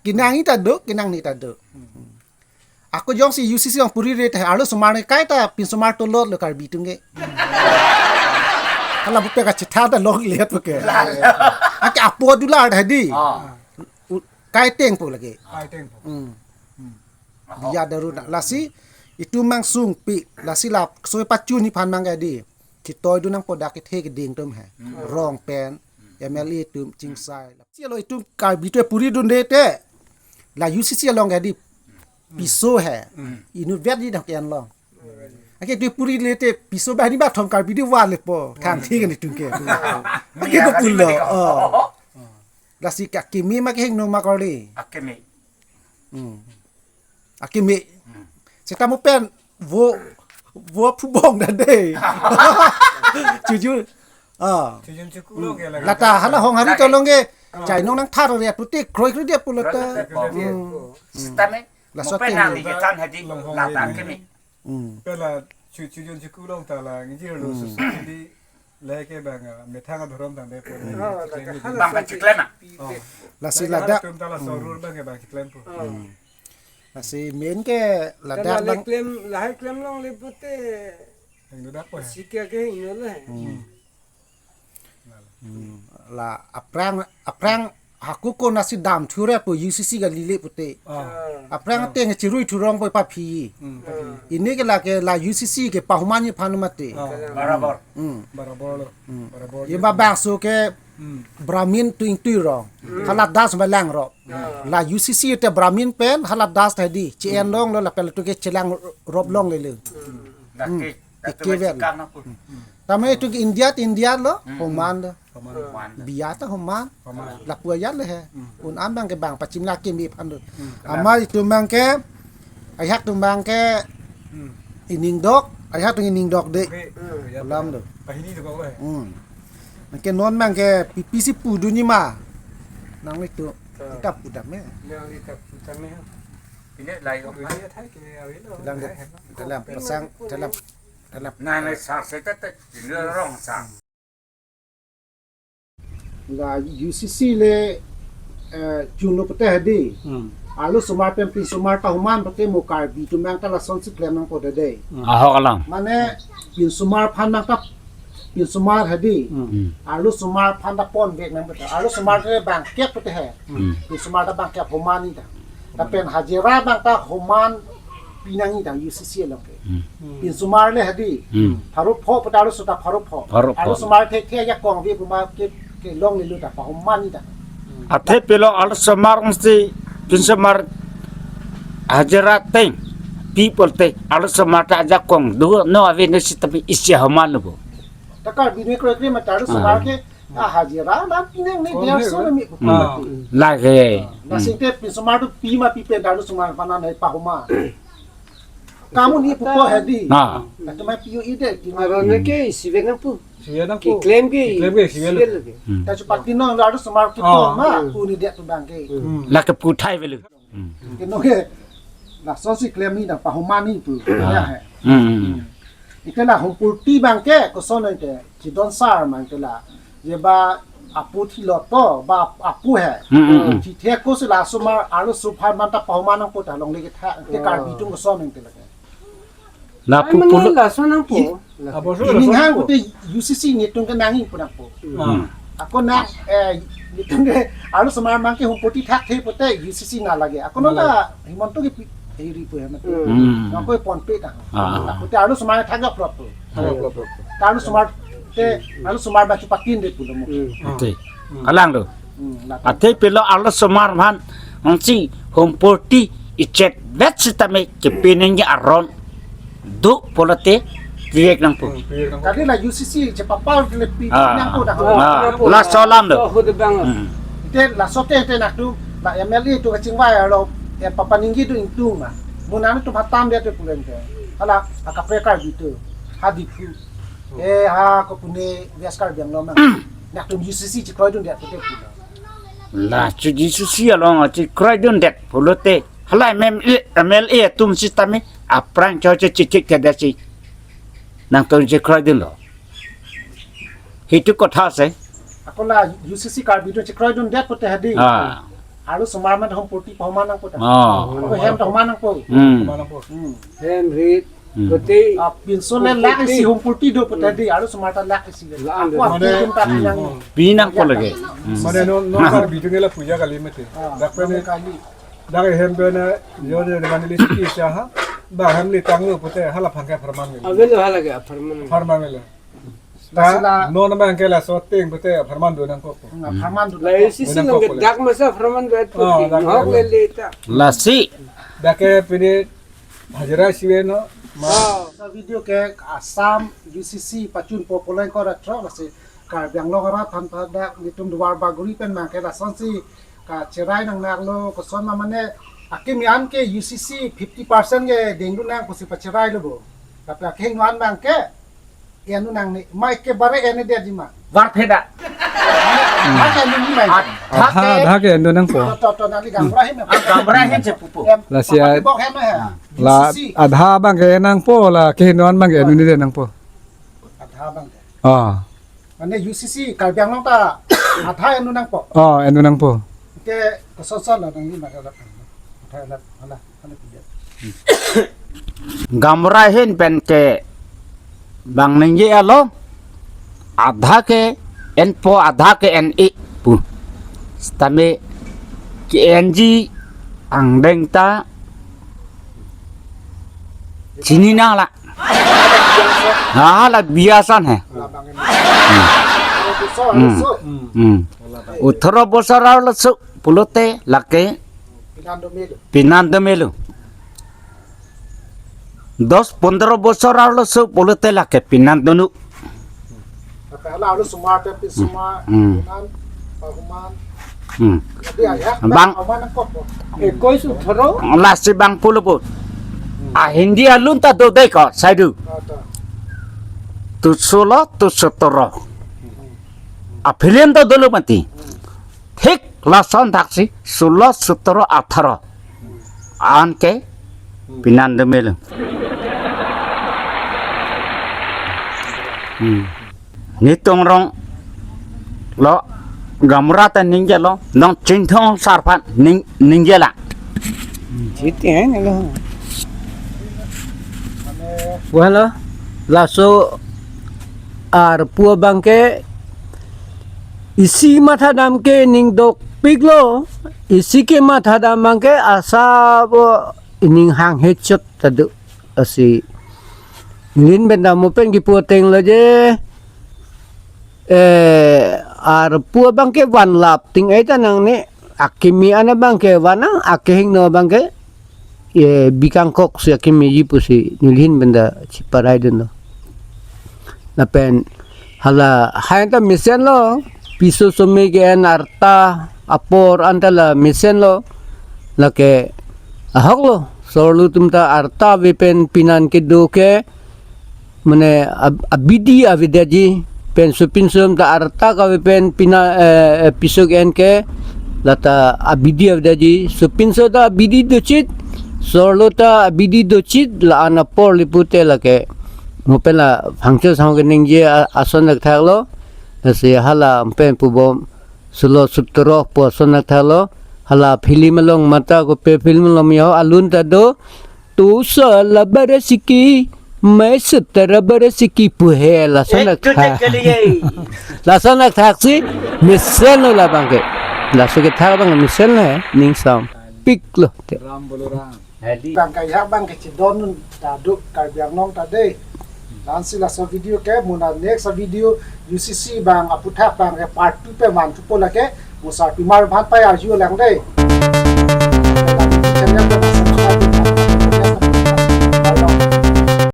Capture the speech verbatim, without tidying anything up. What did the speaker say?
Kenangji ta do, kenangne ta do. Ako jongsi U C C along puri re te arlosomar ne kaita pinsomar tolot lo Karbi atum ke. Hala bupe kachetha ta longle pu ke. Ake apo dular ta di. Ah. U-, kaiteng pu lagi. Kaiteng pu. Hmm. Hmm. Biya daru na. Lasi itum mang sungpi. Lasi la soi pachun ni phan mang ke di. Chitoi dun nangpo dak kethe keding atum he. Hmm. Rong pen. M L A atum chingsai. Si lo itum Karbi atum puri dunde te. La U C C along ke di. Piso he. Hmm. Inut vet di dang ke-en long. Ake itum puri le te piso ba ni ba thom Karbi di wa le po. Thang thi kan itum ke. Ake ko pulo. Oh. Lasi ka kimi ma kehingno ma kali. Akimi. Hmm. Akimi. Hmm. Seta mo pen vo, vo phubong ta de. Chuju. Ah. Chujun chuku long ke lagi. Lata hala hong hari to long ke. Ah. Chai nong nangthar re puti kroi kroi dia pulo ta. Kroi kroi dia. Hmm. Sitame. Laso mo pen te nang ni ketan hadi. Long hong lata hari. Akimi. Hmm. Pela chu-, chujun chuku long ta la ngi jir lo. Hmm. Susu di. Lake bang, ah, methang adhorom tangte po. Hmm. Oh, lake hala bang kachiklem ah. Oh. Lasi lake ladak. Tum tala sorur bang ke bang chiklem po. Oh. Hmm. Lasi main ke ladak bang. Klem, lahai klem longle pute. Yang dudak po. Sika ke ingno le. Hmm. Hmm. La aphrang, aphrang hako konatsi damthu re po U C C kali le pute. Ah. Aphrang ateng chirui thurong po paphi. Hmm, paphi. Ini ke lake la U C C ke pahuman ni phanu mate. Ah. Barabor. Hmm. Barabor lo. Hmm. Barabor. Ye ba bangso ke, hmm, Brahmin tu ingtui rong. Hmm. Hala Das ba lang rong. Ah. La U C C te Brahmin pen hala Das ta di. Chi-en long lo la pel tu ke chelang rop longle le. Hmm. Hmm. Lake, lake vet. Chikang na po. Hmm. Tame itum ke India, India lo, hmm, homan lo. Homan. Homan. Biya ta homan. Homan. Lapu ajat le he. Hmm. Un-an bang ke bang pachim lake mi phan do. Hmm. Ama itum bang ke, ajahak atum bang ke, hmm, ining dok, ajahak atum ining dok de. Oke. Hmm, ya. Alam do. Pahini do ko eh. Hmm. Bang ke non bang ke pipi si pu dunji ma. Nang itu. Ah. Kita pu dam ya. Nang kita pu dam ya. Ini lai ko. Ini ya thai ke awi lo. Dalam de, dalam pasang, dalam, dalam. Nang lai sa se ta ta, ini rong sa. La U C C le, eh, chunlo pute hadi. Hmm. Arlosomar pen pinsomar ta homan pute mo Karbi atum bang ta lasonsi klem nangpo dei. Hmm. Ahok alam. Mane pinsomar phan bang ta pinsomar hadi. Hmm. Hmm. Arlosomar phan ta ponvek nang pute. Arlosomar ke bangkep pute he. Hmm. Pinsomar ta bangkep homan ni ta. Lapen hajira bang ta homan pinangji ta U C C along ke. Hmm. Pinsomar le hadi. Hmm. Pharo pho pute arloso ta pharo pho. Pharo pho. Arlosomar thekthe ajakong ave pu ma ke, kelongle lo ta pahoman ni ta. Athe pilo arlosomar si pinsomar hajira ateng pi pulote arlosomar ta ajakong do no ave ne sitame isi homan lo. Ta Karbi ne kroikre ma ta arlosomar, ah, ke, ah, hajira la pinangne. Oh, dia ne, so ne? Mi pu. Ah. Lake. Ah, na, hmm, singte pinsomar tu pi ma pipe ta arlosomar phan nang pahoma. Kamu ni pu ko hadi. Ah. Na tu ma piu ide, pi ma. Aron ne ke isi vek nangpo. Isi vek nangpo. Keklem ke. Keklem ke isi vek. Isi vek lo ke. Hmm. Ta chu pati nong la arlosomar ke, ah, to ma, hmm, pu ni dia tu bang ke. Hmm. Lake pu thai velo. Hmm. Ke no ke lasonsi klem ni ta pahoman ni pu. Ah. Ya he. Hmm, hmm, hmm. Ite la Humpurti bang ke koson ite, Chidon sar mang ite la. Je ba apu thilot po, ba apu he. Hmm, hmm, hmm. Thithe ko si la arlosomar, arloso phan bang ta pahoman nangpo ta longle ketha, te, ah, Karbi atum koson ite la ke. Lapu, ai, mane pulo laso nangpo. I-, abo so ining laso hang nangpo. Pute U C C netum ke nangji pu nangpo. Hmm. Ako na, eh, netum ke arlosomar bang ke Humpurti thakthe pute U C C na lage. Ako na, na lage. Himanta ke pi-, iri pu ya mate. Hmm. Ako ponpe ta. Ah. Ako te arlosomar thak ga prop pu. Thak ga prop pu. Arlosomar te, arlosomar ba chupatin de pulo mo. Hmm. Ate. Hmm. Kalang lo. Hmm, la. Athe pilo arlosomar aphan, ansi Humpurti ichet vet sitame kepi nangji aron do pulote pi vek nangpo. Hmm, pi vek nangpo. Tadi la U C C chepapal ke le pi, ah, nangpo dah. Ah, laso alam do. Oh, de bang. Hmm. Te laso te, te nangtum la M L A atum kachingvai arlo, eh, papaningje do ingtung ma. Mo nangtum hatam dia te pulen te. Hala, akaprek Karbi atum. Ha Diphu. Eh, ha ko pune West Karbi Anglong ma. Nangtum U C C chekroidun dia pute pulo. La chu U C C along chekroidun det pulote. Hala M L A, M L A atum sitame aphrang cho che chechek te dasi. Nangtum chekroidunlo. Hitu kotha se. Ako la U C C Karbi atum chekroidun det pute hadi. Ah. Arlosomar amat humpurti pahuman nangpo ta. Oh. Ako hem ta human nangpo. Hmm. Mana po? Hmm. Hem rit. Hmm. Putih. Ah, pinso le lakh isi humpurti do putih di. Arlosomar ta lakh isi le. Lakh isi. Ako mane, humpurti ta pinang. Hmm. Pinangpo lake. Hmm. Mane non non kar bidung la puja kali mati. Ah, dak pen non kali. Dak hem pen yo ne mane list ki sa ha. Ba hem le tanglo putih hala phang ke pharman ngi. Avelo hala ke pharman. Pharman le. Lasi la non abang ke laso ateng pute pharman do nangkok. Hmm, pharman do. La nangkok. Isi si nang ke dak masa pharman do. Oh, dak ngok le le ta. Lasi. Dak ke pini hajira siwe no. Ma. Oh. Sa video ke Assam U C C pachun po poleng ko ratro lasi Karbi Anglong arat than pada netum Duar Bagori pen abang ke lasonsi kacherai nang naklo koson ma mane akimi an ke U C C fifty percent ke dengdu nang pusi pacherai lo bo. Tapi akehingno an abang ke eno nangne, mai ke bare ene dia jima. Var pheda. Adha ke eno ni mai. Adha ke, adha ke eno nangpo. To, to, to, nangli gaonbura ahin. Ah, gaonbura ahin si pupo. Em, lasi papa a-, bok hem he. Ah. La U C C. Adha abang ke nangpo, la akehingno an abang ke eno ni dia nangpo. Adha abang ke. Ah. Mane U C C Karbi Anglong ta adha eno nangpo. Oh, eno nangpo. Ke koson-son la nangli maka la. Adha la, ala, ala pilihan. Gaonbura ahin pen ke bang ningje alo, adha ke enpo, adha ke en-e pu. Sitame ke-enji angdeng ta chini nanglo. Ha, la biasan he. Hmm. Hmm. Hmm. Othoro bosor arloso pulote lake pinan do melo. Dos pondro bosor arloso pulote lake pinan donu. Tapi hala arlosomar, tapi semua hmm. Pinan, pahuman. Hmm. Jadi ya, ya, bang. Pahuman nangkok po. Ekkois othoro. Lasi bang pulo po. Hmm. Ah, Hindi alun ta do dei ko, saidu. Ada. Tu solo, tu sotoro. Hmm. Ah, film ta dolo mati. Hmm. Thik lason thaksi, solo, sotoro, atharo. Anke, pinan do melo. Hmm. Netum rong lo, gaonbura ta ningjelo, non Chinthong sar aphan ning, ningjela. Chiti hai nelo. Wala, laso arpu abang ke isi mathadam ke ning dokpiklo, isi ke mathadam abang ke asa bo ning hanghe chot ta do asi. Lin benda mo pen kipu ateng lo je, eh, arpu abang ke vanlap ting ai ta nangne akimi an abang ke vanang, akehingno abang ke ye bikangkok si akimi ji pusi nelihin benda chiparai dunlo. Lapen hala hai ta mesenlo, piso some ke-en arta apor anta la mesenlo, lake ahoklo, sorlo atum ta arta ave pen pinan kedo ke, mane ab-, abidi avedetji, pen sopinso atum ta arta kave pen pina, eh, eh, piso ke-en ke, lata abidi avedetji, sopinso ta abidi dochit, sorlo ta abidi dochit, la-an apor le pute lake. Mo pen la phangcho sang keningje a-, ason thakthaklo, lasi hala pen pubom solo sotoro pu ason thakthaklo, hala film along mata kopi film along yo alun ta do, Tu sala barasiki, mai sutara barasiki pu he lason ek thakthak. Lason thakthaksi mesenlo labang ke. Laso kethak abang mesen he, ning sampiklo te. Ram bolo ram. Bang ke ya bang ke chidon ta do Karbi Anglong ta dei. Lansi laso video ke muna next video U C C bang aputhak bang ke part two pen manthupo lake. Mo sarpimar aphan pai arju lang dei. Channel ko